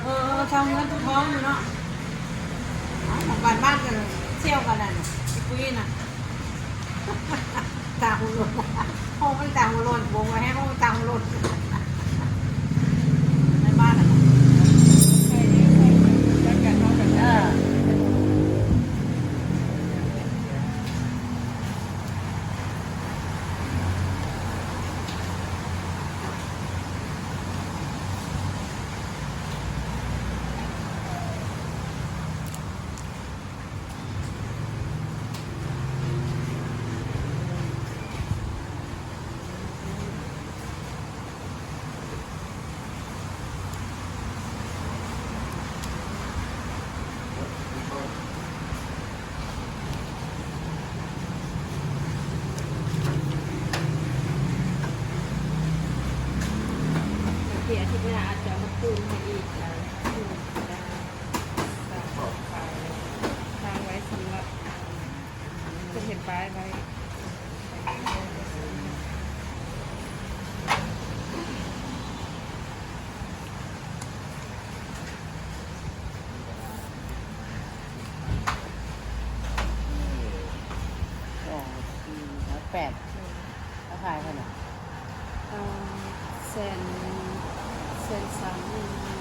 ເອີ ເຊົາເງິນເຊົາທອງຢູ່ເນາະ. ເອົ້າ ບ້ານໆ ກໍສ່ຽວກັນນັ້ນ ອີປຸ້ຍນະ. ຕາຫົວໂລ້ນ ໂອ້ ມັນຕາຫົວໂລ້ນ ໂບກວ່າແຮງ ໂອ້ ມັນຕາຫົວໂລ້ນ ໃນບ້ານນະ. ເອີ. ໂອເຄ ອາທິດໜ້າອາດຈະມາຄືນໃຫ້ອີກ ອ່າ ຄືນ ອ່າ ສາມໄຟ ທາງໄວ້ສຳລັບ ເພິ່ນເຮັດປ້າຍໄວ້. ສອງ ສີ່ ແປດ ເອົາຂາຍເທົ່າໃດ? ເອົາແສນ ແສນສາມ.